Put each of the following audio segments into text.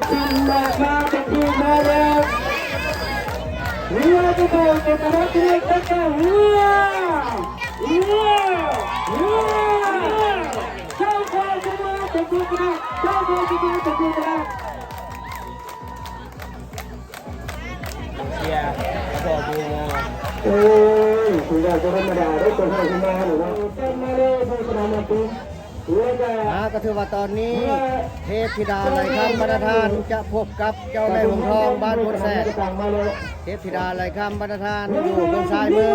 ມາ ມາ ມາ ເປັນທີມມາແລ້ວ ເຮືອຈະເຂົ້າ ຈະຊະນະເຮືອ ເຮືອ ເຮືອ ເຮືອ ເຈົ້າຄວາມສະເໝີ ເປັນຜູ້ຊະນະ ເຈົ້າຄວາມສະເໝີ ເປັນຜູ້ຊະນະ. ເຊຍ ເຂົາບອກຢູ່ ໂອ້ຍ ຖືວ່າບໍ່ທຳມະດາເດ້ ຕົວເຮົາຂຶ້ນມານີ້ເນາະ ເປັນມາເລີຍ ຜູ້ຊະນະມາຕິ ແລ້ວກໍ ອ່າ ກໍຖືວ່າຕອນນີ້ ເທບທິດາໄຫຼຄຳບັນດາທານ ຈະພົບກັບເຈົ້າແມ່ຫົງທອງບ້ານໂພນແຊດ ເທບທິດາໄຫຼຄຳບັນດາທານ ຢູ່ເບື້ອງຊ້າຍມື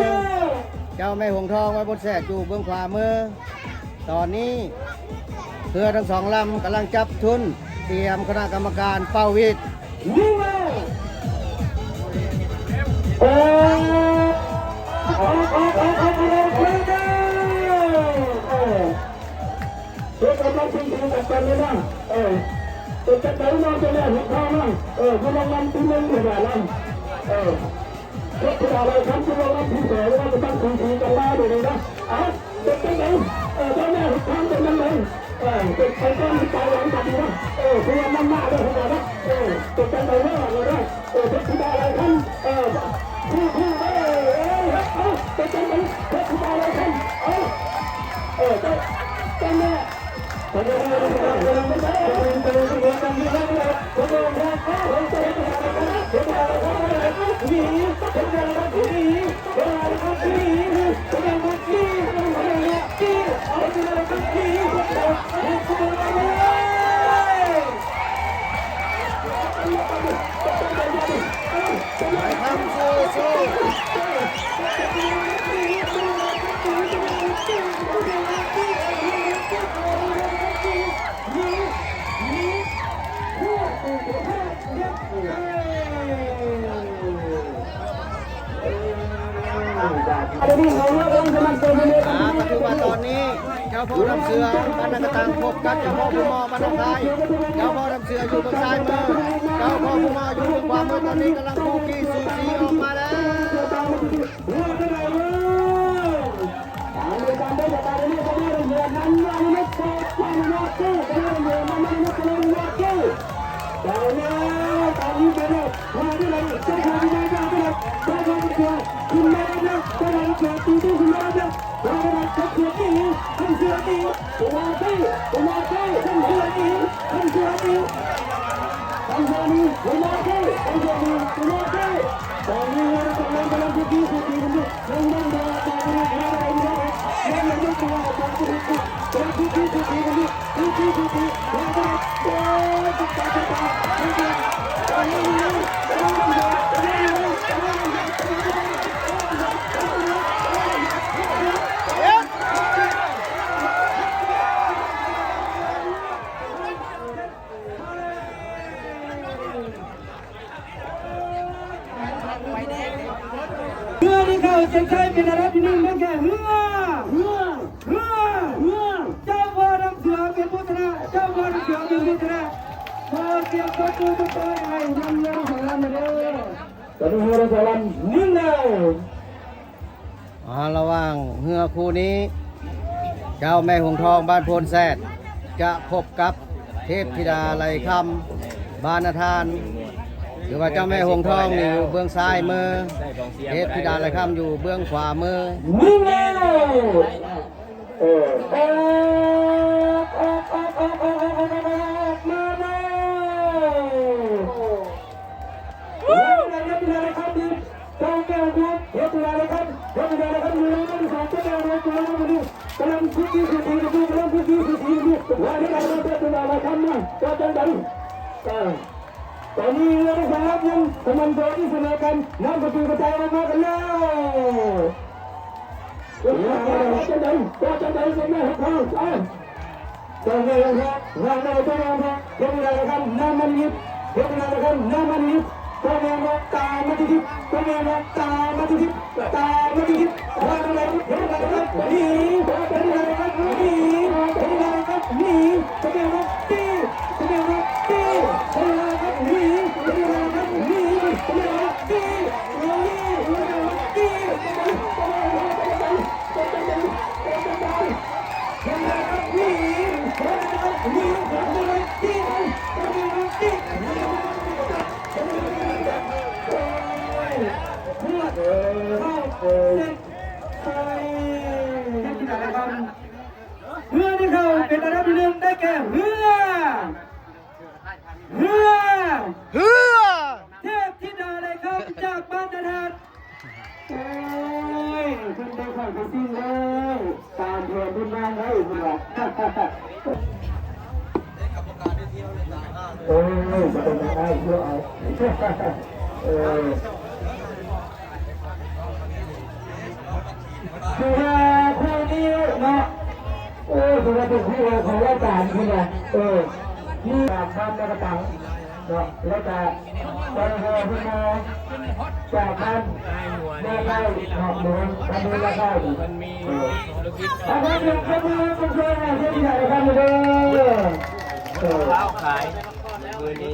ເຈົ້າແມ່ຫົງທອງບ້ານໂພນແຊດ ຢູ່ເບື້ອງຂວາມື. ຕອນນີ້ເຮືອທັງສອງລຳກຳລັງຈັບທຸນ ຕຽມຄະນະກຳມະການເປົ່າຫວີດ. ຍິງແລ້ວ ເອີ ອອກ ອອກ ອອກ ອອກ ອອກ ອອກ ເອີ ເຮັດກຳລັງທີ່ດີກັບກັນນີ້ນະ ເອີ ເປັນຈັງໃດເນາະ ເຈົ້າແມ່ຫົງທອງນະ ເອີ ຢູ່ລາງວັນທີໜຶ່ງເທື່ອນະ ເອີ ເຮັດເພື່ອອະໄລຄັນ ຢູ່ລາງວັນທີສອງ ເຮົາກໍຕັ້ງທີ່ດີກັນມາເດີນີ້ນະ ເອົາ. ເປັນຈັ່ງໃດ? ເອີ ຕອນນີ້ເຮັດທາງເປັນຈັ່ງໃດ? ເອີ ເປັນ ເປັນຕອນທີ່ໄປຫຼັງຈາກນີ້ນະ ເອີ ເພື່ອນຳມາເດີ ເອີ ເປັນຈັ່ງໃດເດີ? ເອີ ເປັນທີ່ໄດ້ອະໄລຄັນ ເອີ ຜູ້ ຜູ້ ເອີ ເອີ ເອີ ເປັນຈັ່ງໃດ? ເປັນທີ່ໄດ້ອະໄລຄັນ ເອີ ເອີ ເຈົ້າ ເຈົ້າແມ່ ອ່າ ປະເພດວ່າຕອນນີ້ ເຈົ້າພໍ່ດຳເສືອບ້ານນາກະຕັງ ພົບກັບເຈົ້າພໍ່ພູມໍບ້ານນາຄາຍ. ເຈົ້າພໍ່ດຳເສືອຢູ່ເບື້ອງຊ້າຍມື ເຈົ້າພໍ່ພູມໍຢູ່ເບື້ອງຂວາມື. ຕອນນີ້ກຳລັງຄູ່ກີສູສີອອກມາແລ້ວ. ເຮືອທີ່ເຂົ້າເສັ້ນໄຊເປັນອັນດັບທີໜຶ່ງໄດ້ແກ່ເຮືອ ເຮືອ ເຮືອ ເຮືອ ເຈົ້າພໍ່ດຳເສືອເປັນຜູ້ຊະນະ ເຈົ້າພໍ່ດຳເສືອເປັນຜູ້ຊະນະ. ຂໍສຽງຕົບມືທຸກຄົນໃຫ້ນຳເຮືອທັງສອງລຳເດີ. ຕອນນີ້ເຮືອທັງສອງລຳຍິງແລ້ວ. ອ່າ ລະຫວ່າງເຮືອຄູ່ນີ້ ເຈົ້າແມ່ຫົງທອງບ້ານໂພນແຊດ ຈະພົບກັບເທບທິດາໄລຄຳບ້ານນາທານ ຫຼືວ່າເຈົ້າແມ່ຫົງທອງນີ້ຢູ່ເບື້ອງຊ້າຍມື ເທບທິດາໄລຄຳຢູ່ເບື້ອງຂວາມື. ຍິງແລ້ວ ເອີ ອອກ ອອກ ອອກ ມາແລ້ວ. ຕອນນີ້ເຮືອທັງສອງລຳຍັງສະໝັນໂຕທີ່ສະເໝີກັນ ນຳປະຕູກະຈາຍອອກມາກັນແລ້ວ. ເອີ ວ່າຈັ່ງໃດ ວ່າຈັ່ງໃດ ເຈົ້າແມ່ຫົງທອງ ເອີ ເຈົ້າແມ່ຫົງທອງ ເຈົ້າແມ່ຫົງທອງ ເຮັດແນວໃດລະຄັນ ນ້ຳມັນນິດ ເຮັດແນວໃດລະຄັນ ນ້ຳມັນນິດ. ເຈົ້າແມ່ນບໍ່ ຕາມມາຕິດໆ ເຈົ້າແມ່ນບໍ່ ຕາມມາຕິດໆ ຕາມມາຕິດໆ. ວ່າຈັ່ງໃດ ເຮັດແນວໃດລະຄັນ ໜີ ເຮັດແນວໃດລະຄັນ ໜີ ເຮັດແນວໃດລະຄັນ ໜີ. ເຈົ້າແມ່ນບໍ່ ຕີ ເຈົ້າແມ່ນບໍ່ ຕີ ເຮັດແນວໃດລະຄັນ ໜີ ເຮັດແນວໃດລະຄັນ ໜີ ເຮັດແນວໃດລະຄັນ ຕີ. ເຮືອທີ່ເຂົ້າເປັນອັນດັບທີໜຶ່ງໄດ້ແກ່ເຮືອ ເຮືອ ເຮືອ ເທບທິດາໄລຄຳຈາກບ້ານນາທານ. ໂອ້ຍ ເພິ່ນໄດ້ເຂົ້າໄປຊິງເລີຍ ຕາມແຜນເພິ່ນວາງໄວ້ພຸ້ນວ່າ. ໂອ້ຍ ບໍ່ໄດ້ມາອ້າຍເພື່ອເອົາ ເອີ ຄືວ່າຄູ່ນີ້ເນາະ ໂອ້ຍ ຖືວ່າເປັນຄູ່ແລກຂອງລາຍການພຸ້ນນະ. ເອີ ມີຕາມບ້ານນາກະຕັງເນາະ ແລ້ວກະໄດ້ແຫ່ຂຶ້ນມາຈາກບ້ານນາໄກ່ເນາະ ຫຼືວ່າບ້ານນາໄກ່ນີ້. ເອີ ເອົາ ຂໍສຽງຕົບມືຊົມເຊີຍໃຫ້ເທບທິດາໄລຄຳເດີ. ເອີ ລາວຂາຍ ມື້ນີ້